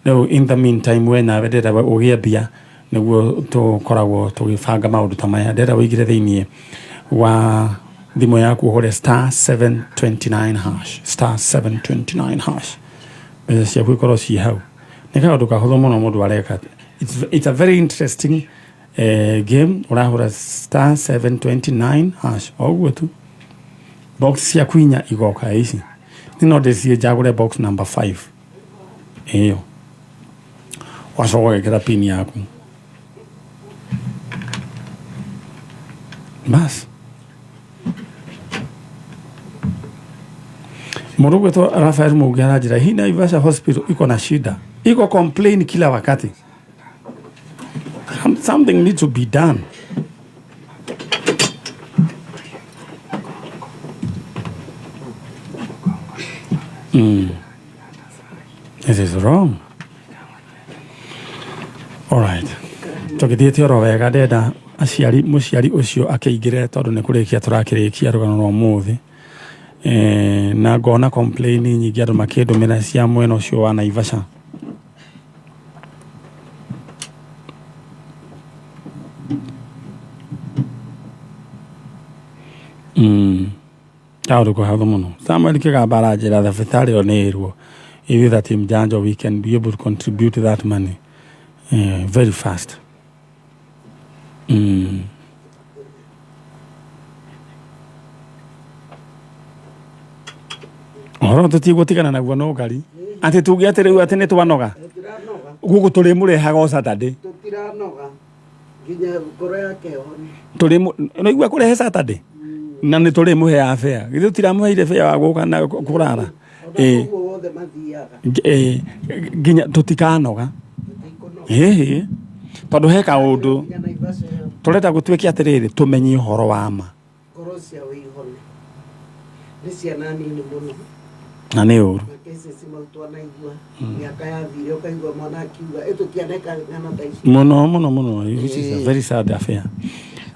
[SPEAKER 1] Rĩu in the meantime we nawe ndĩrenda ũgĩe mbia nĩguo tũkoragwo tũgĩbanga maũndũ ta maya. Ndĩrenda ũingĩre thĩiniĩ wa thimũ yaku ũhũre star 729 hash, star 729 hash. Mbeca ciaku ikorwo ciĩ hau. Nĩ kaũndũ kahũthũ mũno mũndũ areka. It's a very interesting game. Ũrahũra star 729 hash o ũguo tu. Box ciaku inya igoka ici. Nĩ no ndĩciĩ njagũre box number 5. Ĩyo. Wacoka ũgekĩra pin yaku. Bas. Mũndũ ũgwĩtwo Rafael Mũgĩ aranjĩra hii Naivasha Hospital iko na shida. Iko complain kila wakati. Something needs to be done. This is wrong. All right. Tũgĩthiĩte oro wega ndenda aciari mũciari ũcio akĩingĩre tondũ nĩ kũrĩkia tũrakĩrĩkia rũgano rwa ũmũthĩ. Na ngona complain nyingĩ andũ makĩndũmĩra cia mwena ũcio wa Naivasha. Kaũndũ kahathũ mũno. Samuel Kĩgamba aranjĩra thibitarĩ ĩyo nĩ ĩrwo. Ithuĩ ta team Njanjo we can be able to contribute that money very fast. Ũhoro tũtigũtigana naguo no ngari. Atĩ tuge atĩ rĩu atĩ nĩ twanoga. Gũkũ tũrĩmũrehaga o Saturday.
[SPEAKER 7] Tũtiranoga nginya ngoro yake ĩhone.
[SPEAKER 1] Nĩigua kũrehe Saturday? Na nĩ tũrĩmũheaga fare. Githĩ tũtiramũheire fare wa gũka na kũrara?
[SPEAKER 7] Ona koguo wothe mathiaga.
[SPEAKER 1] Nginya tũtikanoga. Ĩĩ. Tondũ he kaũndũ
[SPEAKER 7] Nginya Naivasha ĩyo.
[SPEAKER 1] tũrenda gũtuĩke atĩrĩrĩ, tũmenye ũhoro wa ma.
[SPEAKER 7] Ngoro ciao ihone. Nĩ ciana nini mũno.
[SPEAKER 1] Na nĩ ũru.
[SPEAKER 7] Na cases mau twanaigua. Mĩaka yathire ũkaigua mwana akiuga, ĩ tũtianeka ng'ano ta ici.
[SPEAKER 1] Mũno, mũno, mũno. Which is a very sad affair.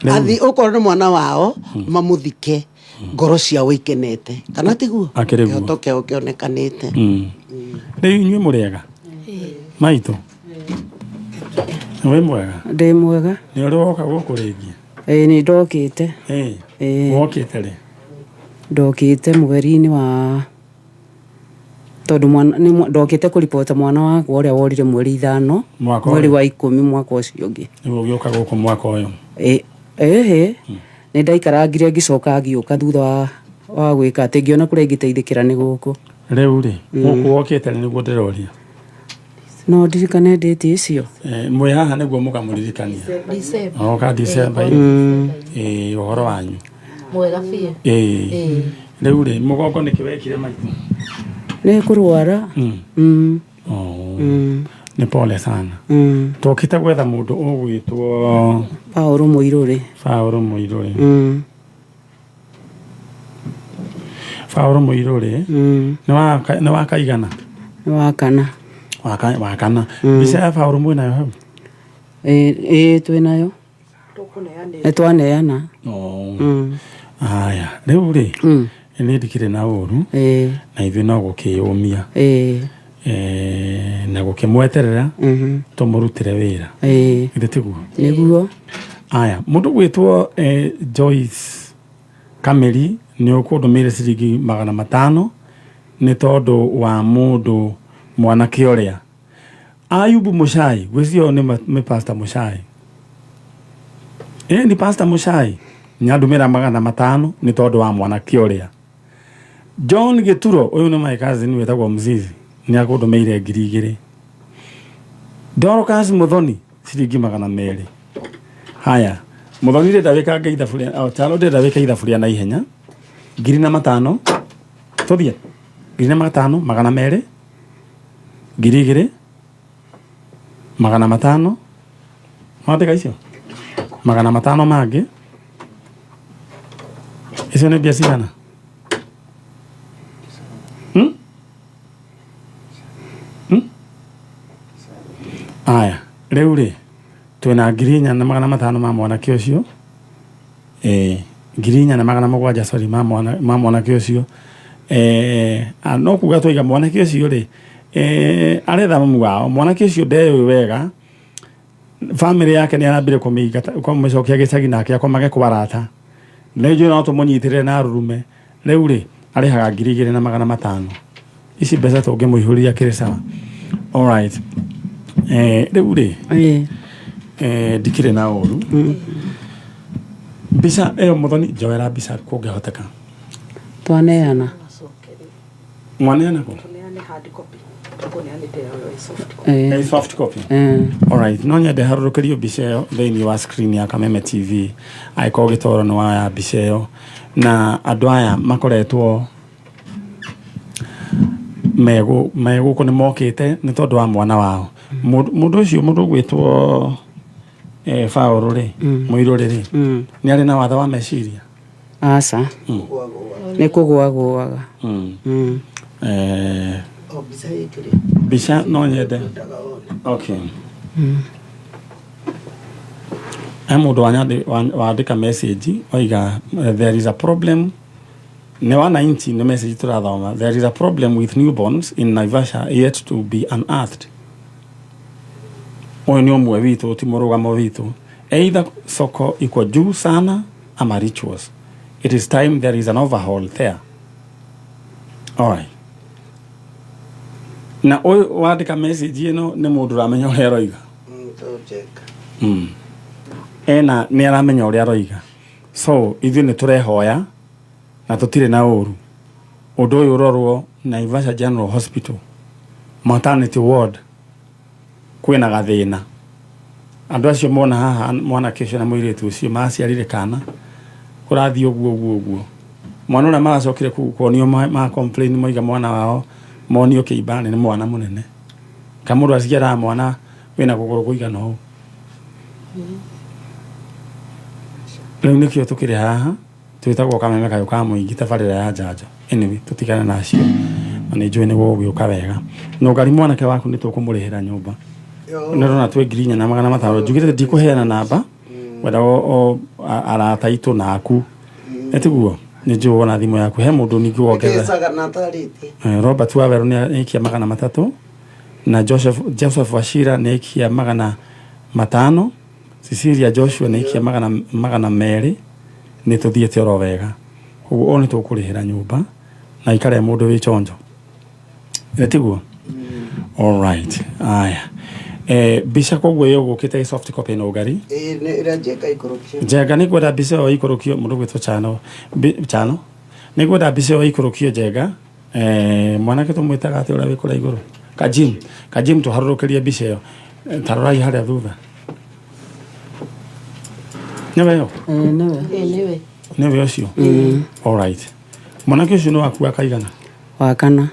[SPEAKER 7] Athi okorwo nĩ mwana wao, mamũthike ngoro ciao ikenete. Kana tiguo?
[SPEAKER 1] Akĩrĩ guo.
[SPEAKER 7] Kĩhoto kĩao kĩonekanĩte.
[SPEAKER 1] Rĩu inyuĩ mũrĩega? Maitũ? Wĩ mwega?
[SPEAKER 8] Ndĩ mwega.
[SPEAKER 1] Nĩ ũrĩ woka gũkũ rĩngĩ?
[SPEAKER 8] Ĩĩ, nĩ ndokĩte.
[SPEAKER 1] Ĩĩ. Wokĩte rĩ?
[SPEAKER 8] Ndokĩte mweri-inĩ wa tondũ mwana, nĩ ndokĩte kũripota mwana wakwa ũrĩa worire mweri 5,
[SPEAKER 1] Mwaka
[SPEAKER 8] mweri
[SPEAKER 1] ũyũ?
[SPEAKER 8] wa 10 mwaka ũcio ũngĩ.
[SPEAKER 1] Nĩguo ũgĩũka gũkũ mwaka ũyũ?
[SPEAKER 8] Ĩhĩ. Nĩ ndaikarangire ngĩcoka ngĩũka thutha wa wa gwĩka atĩ ngĩona kũrĩa ingĩteithĩkĩra nĩ gũkũ.
[SPEAKER 1] Rĩu rĩ, gũkũ wokĩte rĩ nĩguo ndĩroria?
[SPEAKER 8] No ndirikane ndĩti icio.
[SPEAKER 1] Mwĩ haha nĩguo mũkamũririkania. Oka December. Ĩĩ, ũhoro wanyu?
[SPEAKER 9] Mwega biũ.
[SPEAKER 1] Ĩĩ, rĩu rĩ, mũgongo nĩkĩ wekire maitũ?
[SPEAKER 8] Nĩ kũrwara.
[SPEAKER 1] Oh. Nĩ pole sana. Tũkĩte gwetha mũndũ ũgwĩtwo
[SPEAKER 8] Paũlũ Mũirũrĩ.
[SPEAKER 1] Paũlũ Mũirũrĩ. Paũlũ Mũirũrĩ. Nĩ wa kaigana?
[SPEAKER 8] Nĩ wa kana.
[SPEAKER 1] Wa kana. Mbica ya Paũlũ mwĩnayo hau?
[SPEAKER 8] Ĩĩ, twĩnayo. Nĩ twaneana.
[SPEAKER 1] Aya, rĩu rĩ, nĩ ndikĩrĩ na ũru na ithuĩ no gũkĩyũmia na gũkĩmweterera tũmũrutĩre wĩra. Githĩ tiguo?
[SPEAKER 8] Nĩguo.
[SPEAKER 1] Aya, mũndũ gwĩtwo Joyce Kameri nĩ ũkũndũmĩire ciringi 500 nĩ tondũ wa mũndũ mwanake ũrĩa Ayubu Muchai, gwĩcio nĩ Pastor Muchai. Ni Pastor Muchai nyandũmĩra 500 nĩ tondũ wa mwanake ũrĩa John Gĩturo, ũyũ nĩ my cousin wĩtagwo Mzizi, nĩ akũndũmĩire 2000. Dorcas Muthoni ciringi 200. Haya, Muthoni ndĩrenda wĩkange ithabu rĩa, Chalo ndĩrenda wĩke ithabu rĩa naihenya. 1005. Tũthiĩ. 1005, 200, 2000, 500. Mwandĩka icio? 500 mangĩ. Icio nĩ mbia cigana? Aya, rĩu rĩ, twĩna 4500 ma mwanake ũcio. 4700, sorry, ma mwanake ũcio. No kuga twaiga mwanake ũcio rĩ, aretha mamu wao. Mwanake ũcio ndeyũĩ wega. Family yake nĩ arambire kũmĩingata, kũmĩcokia gĩcagi nake akomage kwa arata. Nĩ njũĩ no tũmũnyitĩrĩre na rurume. Rĩu rĩ, arĩhaga 2500. Ici mbeca tũngĩmũihũria kĩrĩ sawa. All right. Rĩu rĩ, ndikĩrĩ na ũru. Mbica ĩyo Mũthoni, njoera mbica kũngĩhoteka.
[SPEAKER 8] Twaneana.
[SPEAKER 1] Mwaneana kũ? Soft copy. All right. No nyende harũrũkĩrio mbica ĩyo thĩinĩ wa screen ya Kameme TV. Angĩkorwo gĩtoro nĩ waya mbica ĩyo. Na andũ aya makoretwo megũkũ nĩ mokĩte nĩ tondũ wa mwana wao. Mũndũ ũcio, mũndũ ũgwĩtwo Paũlũ rĩ, Mũirũrĩ rĩ, nĩ arĩ na wathe wa meciria?
[SPEAKER 8] Aca. Nĩ kũgũagũaga.
[SPEAKER 1] Mbica no nyende. Okay. He mũndũ wandĩka message oiga there is a problem. Nĩ wananchi nĩ message tũrathoma. There is a problem with newborns in Naivasha yet to be unearthed. Ũyũ nĩ ũmwe witũ, ti mũrũgamo witũ. Either soko iko juu sana ama rituals. It is time there is an overhaul there. All right. Na ũyũ wandĩka message ĩno nĩ mũndũ ũramenya ũrĩa aroiga. Ena nĩ aramenya ũrĩa aroiga. So ithuĩ nĩ tũrehoya na tũtirĩ na ũru. Ũndũ ũyũ ũrorwo Naivasha General Hospital maternity ward kwĩna gathĩna. Andũ acio mona haha mwanake ũcio na mũirĩtu ũcio maciarire kana kũrathiĩ ũguo ũguo ũguo. Mwana ũrĩa maracokire kuonio ma complain moiga mwana wao monio kĩimba nĩ mwana mũnene. Ka mũndũ aciaraga mwana wĩna kũgũrũ kũigana ũũ. Rĩu nĩkĩo tũkĩrĩ haha twĩtagwo Kameme Kayũ ka mũingĩ tabarĩra ya njanjo. Anyway, tũtigane nacio na nĩ njũĩ nĩ gũgũgĩũka wega. Nũngari mwanake waku nĩ tũkũmũrĩhĩra nyũmba. Nĩ ũrona twĩ 4500. Njugĩte ndikũheana namba wenda arata aitũ na aku. Ĩtiguo nĩ njũĩ wona thimũ yaku he mũndũ ningĩ wongerera. Robert Waweru nĩ aikia 300 na Joseph Wachira nĩ aikia 500. Cecilia Joshua nĩ aikia 200. Nĩ tũthiĩte oro wega. Koguo o nĩ tũkũrĩhĩra nyũmba na ikare mũndũ wĩ chonjo. Ĩtiguo? All right. Aya. Mbica koguo ĩyo gũkĩte soft copy no ngari.
[SPEAKER 7] Nĩ ĩrĩa Njenga ikũrũkio.
[SPEAKER 1] Njenga nĩ kwenda mbica ĩyo ikũrũkio mũndũ gwĩtwo Chano. Chano. Nĩngwenda mbica ĩyo ĩikũrũkio njenga. Mwanake tũmwĩtaga atĩ ũrĩa wĩ kũrĩa igũrũ? Kajim. Kajim tũharũrũkĩrie mbica ĩyo. Tarorai harĩa thutha. Nĩwe ĩyo?
[SPEAKER 8] Nĩwe.
[SPEAKER 9] Nĩwe.
[SPEAKER 1] Nĩwe ũcio? All right. Mwanake ũcio nĩ waku akaigana?
[SPEAKER 8] Wa kana.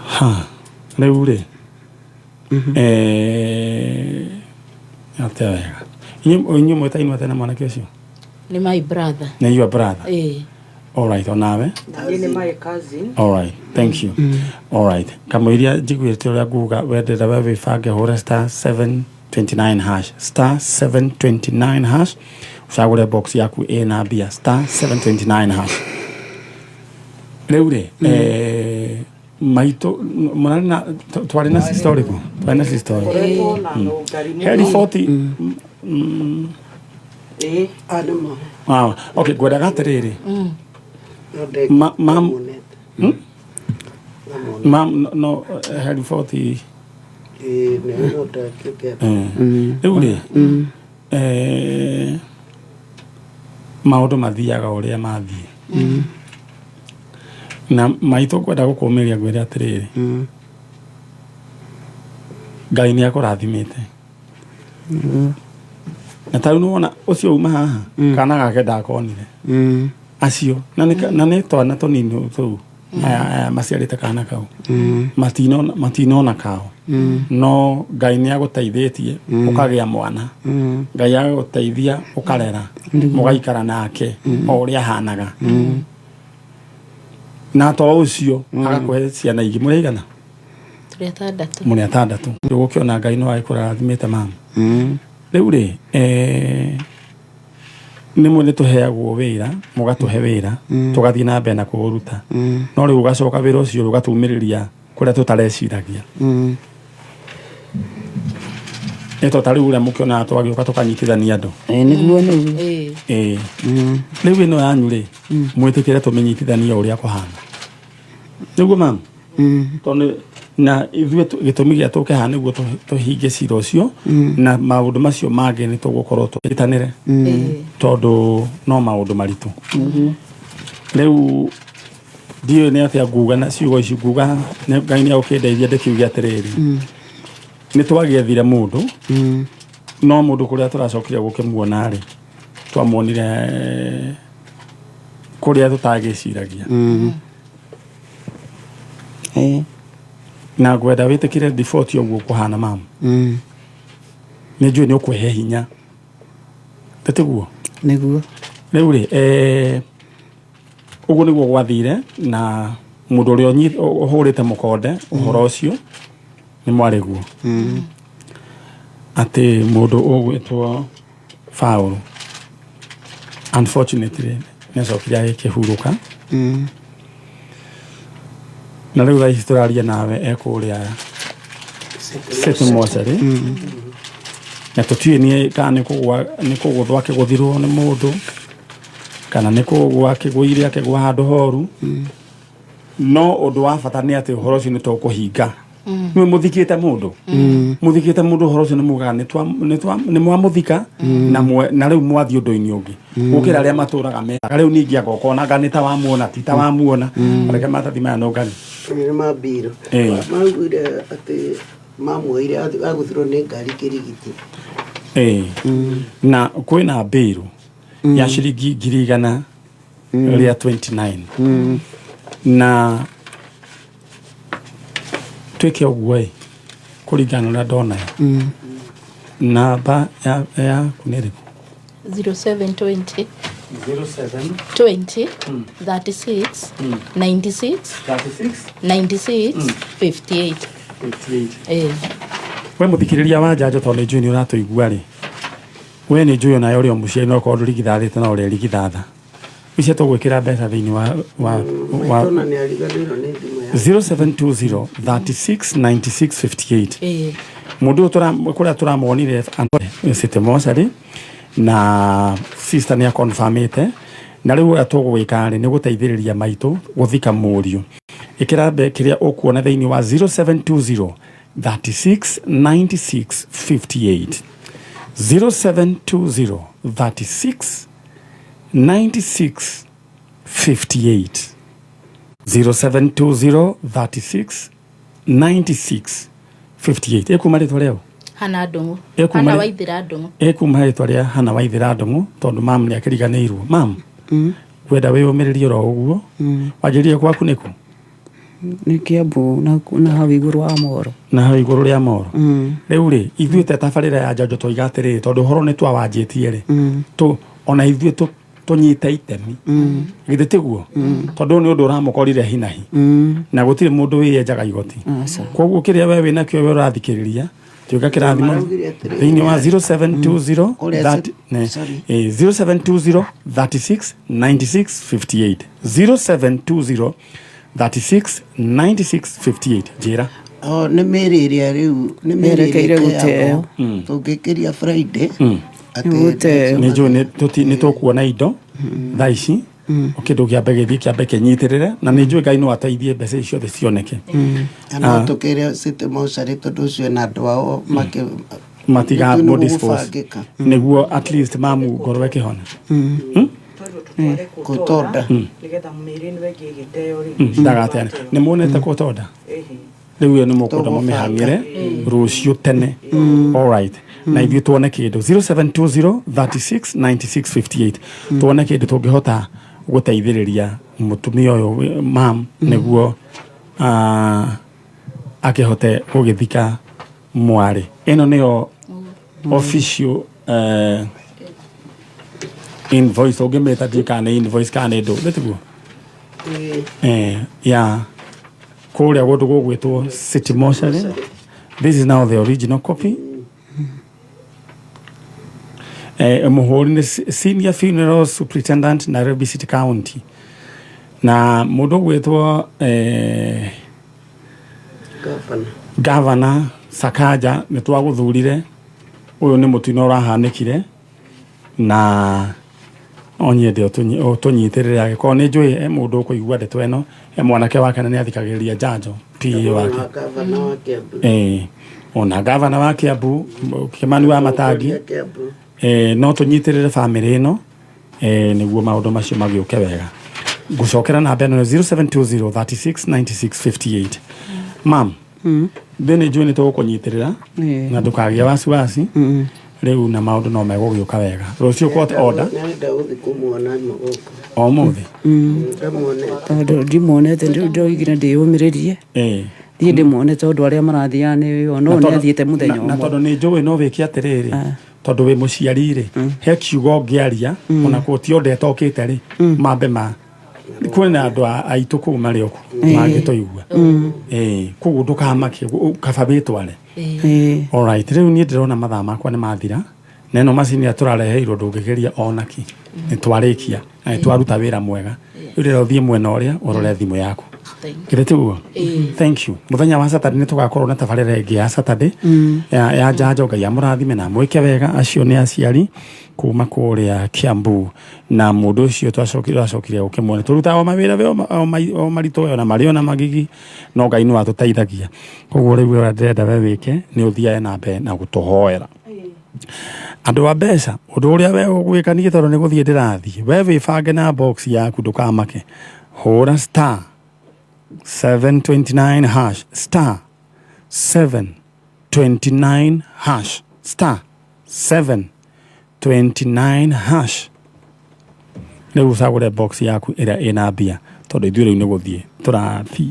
[SPEAKER 1] Ha. Rĩu rĩ. Atĩa wega. Inyuĩ mwĩtainwo atĩa na mwanake ũcio?
[SPEAKER 9] Nĩ my brother.
[SPEAKER 1] Nĩ your brother? All right, onawe?
[SPEAKER 8] Niĩ nĩ my cousin.
[SPEAKER 1] All right, thank you. All right. Kamũiria njiguĩte ũrĩa nguga wendera we wĩbange hũre star 729 hash star 729 hash ũcagũre box yaku ĩna mbia star 729 hash. Rĩu rĩ, maitũ mũrarĩ na twarĩ na sister ũrĩkũ? Twarĩ na sister ũrĩkũ?
[SPEAKER 8] Koretwo na rũngari
[SPEAKER 1] He
[SPEAKER 8] mũno.
[SPEAKER 1] riboti.
[SPEAKER 7] Anĩmo.
[SPEAKER 1] Ah, okay, ngwendaga atĩrĩrĩ.
[SPEAKER 7] No ndek-
[SPEAKER 1] Mam, Mam, no, he riboti.
[SPEAKER 7] Ĩĩ, no ndakĩte.
[SPEAKER 1] Rĩu rĩ, maũndũ mathiaga ũrĩa mathiĩ na maitũ ngwenda gũkũmĩria ngwĩre atĩrĩrĩ, Ngai nĩ akũrathimĩte na tarĩu nĩwona ũcio uma haha kana gake ndakonire acio na nĩ twana tũnini tũu aya maciarĩte kana kau matinona kao, no Ngai nĩ agũteithĩtie ũkagĩa mwana, Ngai agũteithia ũkarera mũgaikara nake o ũrĩa ahanaga, na to ũcio agakũhe ciana ingĩ. Mũrĩ aigana?
[SPEAKER 9] Tũrĩ atandatũ.
[SPEAKER 1] Mũrĩ atandatũ. Ũgũkĩona Ngai no agĩkũrathimĩte mama. Rĩu rĩ, nĩmwe nĩ tũheagwo wĩra, mũgatũhe wĩra tũgathiĩ na mbere na kũũruta, no rĩu ũgacoka wĩra ũcio ũgatumĩrĩria kũrĩa tũtareciragia. Nĩ to ta rĩu ũrĩa mũkĩonaga twagĩũka tũkanyitithania andũ.
[SPEAKER 8] Nĩguo nĩguo.
[SPEAKER 1] Ĩĩ, rĩu ĩno yanyu rĩ, mwĩtĩkĩre tũmĩnyitithanie ũrĩa kũhana nĩguo mam, tondũ na ithuĩ gĩtũmi gĩa tũke haha nĩguo tũhingie cira ũcio na maũndũ macio mangĩ nĩ tũgũkorwo tũnyitanĩre, tondũ no maũndũ maritũ. Rĩu ndiũĩ nĩ atĩa nguga na ciugo ici nguga. Ngai nĩ agũkĩndeithia ndĩkiuge atĩrĩrĩ, nĩ twagĩethire mũndũ, no mũndũ kũrĩa tũracokire gũkĩmuona rĩ, twamuonire kũrĩa tũtagĩciragia. Na ngwenda wĩtĩkĩre riboti ũguo kũhana mam. Nĩ njũĩ nĩ ũkũhe hinya, tĩtiguo?
[SPEAKER 8] Nĩguo.
[SPEAKER 1] Rĩu rĩ, ũguo nĩguo gwathire na mũndũ ũrĩa ũhũrĩte mũkonde ũhoro ũcio nĩ mwarĩguo atĩ mũndũ ũgwĩtwo Paul unfortunately nĩ acokire agĩkĩhurũka, na rĩu thaa ici tũraria nawe ekũrĩa City Mortuary, na tũtiũĩ nĩ kana nĩ kũgwa nĩ kũgũthwo akĩgũthirwo nĩ mũndũ kana nĩ kũgwa akĩgũire akĩgwa handũ horu, no ũndũ wa bata nĩ atĩ ũhoro ũcio nĩ tũkũhinga. Nĩ mũthikĩte mũndũ, mũthikĩte mũndũ, ũhoro ũcio nĩ mugaga nĩ mwamũthika na rĩu mwathiĩ ũndũ-inĩ ũngĩ gũkĩra arĩa matũraga mekaga. Rĩu ningĩ anga ũkona anga nĩ ta wamuona ti ta wamuona, reke matathi maya nũngani.
[SPEAKER 7] Nĩ mambiro. Maugire atĩ mamuoire agũthirwo nĩ ngari Kĩrigiti.
[SPEAKER 1] Ĩĩ, na kwĩna mbĩrũ ya ciringi 129,000 na twĩke ũguo ĩ kũringana na ũrĩa ndona ĩ. Namba yaku nĩ ĩrĩkũ?
[SPEAKER 9] 0720
[SPEAKER 1] 07
[SPEAKER 9] 20 36 96
[SPEAKER 1] 36
[SPEAKER 9] 96 58.
[SPEAKER 1] 58.
[SPEAKER 9] Eh.
[SPEAKER 1] We mũthikĩrĩria wa njanjo, tondũ nĩ njũĩ nĩ ũratũigua rĩ, we nĩ njũĩ onawe ũrĩ o mũciari, no korwo ndũrigithathĩte no ũrerigithatha icio tũgwĩkĩra mbeca thĩinĩ wa
[SPEAKER 7] Maitũ nĩ ariganĩirwo nĩ thimũ ya
[SPEAKER 1] 0720 36 96 58. Mũndũ ũyũ kũrĩa tũramuonire City Mortuary na sister nĩ akonfamĩte, na rĩu ũrĩa tũgwĩka rĩ nĩ gũteithĩrĩria maitũ gũthika mũriũ. Ĩkĩra kĩrĩa ũkuona thĩinĩ wa 0720 36 96 58, 0720 36. 96 58. 0720 36 96 58. Ĩkuma rĩtwa rĩao?
[SPEAKER 9] Hana Ndung'u.
[SPEAKER 1] Ĩkuma
[SPEAKER 9] Hana Waithira Ndung'u.
[SPEAKER 1] Ĩkuma rĩtwa rĩa Hana Waithira Ndung'u, tondũ mam nĩ akĩriganĩirwo. Mam, ngwenda wĩyũmĩrĩrie oro ũguo. Wanjĩrire gwaku nĩkũ?
[SPEAKER 8] Nĩ Kiambu, na hau igũrũ wa Moro.
[SPEAKER 1] Na hau igũrũ rĩa Moro. Rĩu rĩ, ithuĩ te tabarĩra ya njanjo twoiga atĩrĩrĩ, tondũ ũhoro nĩ twawanjĩtie rĩ, tũ ona ithuĩ tũnyite itemi, githĩ tiguo? Tondũ ũyũ nĩ ũndũ ũramũkorire hinahi, na gũtirĩ mũndũ wĩyenjaga igoti.
[SPEAKER 8] Aca.
[SPEAKER 1] Koguo kĩrĩa we wĩnakĩo, we ũrathikĩrĩria, tuĩka kĩrathimo
[SPEAKER 7] Maraugire atĩrĩrĩ,
[SPEAKER 1] thĩinĩ wa 0720
[SPEAKER 7] Kũrĩa sorry.
[SPEAKER 1] 0720 36 96 58, 0720 36 96 58. Njĩra.
[SPEAKER 7] O nĩ mĩrĩ ĩrĩa rĩu nĩ mĩrĩ
[SPEAKER 8] Yerekeire
[SPEAKER 7] ĩrĩa
[SPEAKER 8] gũteo.
[SPEAKER 7] ĩteagwo tũngĩkĩria Friday atĩ
[SPEAKER 8] Gũteo.
[SPEAKER 1] Nĩ njũĩ nĩ tũkuona indo thaa ici, kĩndũ kĩambe gĩthiĩ, kĩambe kĩnyitĩrĩre, na nĩ njũĩ Ngai no ateithie mbeca ici ciothe cioneke.
[SPEAKER 7] Na no tũkĩre City Mortuary, tondũ ũcio ena andũ ao makĩ
[SPEAKER 1] Matiga
[SPEAKER 7] nĩ
[SPEAKER 1] dispose
[SPEAKER 7] gũbangĩka.
[SPEAKER 1] Nĩguo at least mamu ngoro ĩkĩhona.
[SPEAKER 7] Gũtonda.
[SPEAKER 8] Nĩgetha mĩĩrĩ ĩno ĩngĩ ĩgĩteo rĩ.
[SPEAKER 1] Ndagateane. Nĩ muonete gũtonda rĩu ĩyo nĩ mũkũnda mũmĩhang'ĩre rũciũ tene. Alright, na ithuĩ tuone kĩndũ 0720 36 96 58, tuone kĩndũ tũngĩhota gũteithĩrĩria mũtumia ũyũ mam, nĩguo akĩhote gũgĩthika mwarĩ. Ĩno nĩyo official invoice, ũngĩmĩta ndiũ kana nĩ invoice kana nĩ ndũ, nĩ tiguo? Ya kũrĩa kũndũ gũgwĩtwo City Mortuary. This is now the original copy. Mũhũri nĩ senior funeral superintendent, Nairobi City County, na mũndũ ũgwĩtwo
[SPEAKER 7] Governor.
[SPEAKER 1] Gavana Sakaja, nĩ twagũthurire. Ũyũ nĩ mũtino ũrahanĩkire, na no nyende ũtũnyitĩrĩre angĩkorwo nĩ njũĩ he mũndũ ũkũigua ndeto ĩno, he mwanake wake na nĩ athikagĩrĩria njanjo PA wake.
[SPEAKER 7] Gavana wa Kiambu.
[SPEAKER 1] Ona gavana wa Kiambu, Kimani wa Matangi.
[SPEAKER 7] Kiambu.
[SPEAKER 1] No tũnyitĩrĩre bamĩrĩ ĩno, nĩguo maũndũ macio magĩũke wega. Ngũcokera namba ĩno 0720 36 96 58. Mam, thĩ nĩ njũĩ nĩ tũgũkũnyitĩrĩra na ndũkagĩa wasiwasi rĩu, na maũndũ no megũgĩũka wega rũciũ court order.
[SPEAKER 7] Nĩarenda gũthiĩ kũmuona gũkũ.
[SPEAKER 1] O mũthĩ.
[SPEAKER 7] Ndamuonete.
[SPEAKER 8] Tondũ ndimuonete, ndoigire ndĩyũmĩrĩrie, thiĩ ndĩmuone, tondũ arĩa marathiaga nĩ no
[SPEAKER 1] Na
[SPEAKER 8] nĩ athiĩte mũthenya
[SPEAKER 1] na
[SPEAKER 8] ũmwe.
[SPEAKER 1] Tondũ nĩ njũĩ no wĩke atĩrĩrĩ, tondũ wĩ mũciari rĩ, he kiugo ũngĩaria ona kũ ti onda ĩtokĩte rĩ, mambe ma kwĩna andũ aitũ kũu marĩ okuo mangĩtũigua. Koguo ndũkamake, kaba wĩtware. Alright, rĩu niĩ ndĩrona mathaa makwa nĩ mathira, na ĩno macini ĩrĩa tũrareheirwo ndũngĩgeria onaki. Nĩ twarĩkia na nĩ twaruta wĩra mwega. Rĩu rĩrĩa ũthiĩ mwena ũrĩa ũrore thimũ yaku. Githĩ tiguo? Thank you. Mũthenya wa Saturday nĩ tũgakorwo na tabarĩra ĩngĩ ya Saturday ya njanjo. Ngai amũrathime na amwĩke wega. Acio nĩ aciari kuma kũrĩa Kiambu, na mũndũ ũcio twacokire gũkĩmuona tũrutaga o mawĩra we o maritũ ona marĩ ona magigi, no Ngai nĩ watũteithagia. Koguo rĩu ũrĩa ndĩrenda we wĩke nĩ ũthiage na mbere na gũtũhoera andũ a mbeca. Ũndũ ũrĩa we ũgwĩka niĩ, tondũ nĩ gũthiĩ ndĩrathiĩ, we wĩbange na box yaku, ndũkamake. Hũra star 729 hash, star 729 hash, star 729 hash. Rĩu ũcagũre box yaku ĩrĩa ĩna mbia, tondũ ithuĩ rĩu nĩ gũthiĩ tũrathiĩ.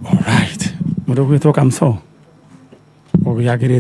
[SPEAKER 1] Alright, mũndũ ũgwĩtwo Kamso ũgĩagĩrĩte.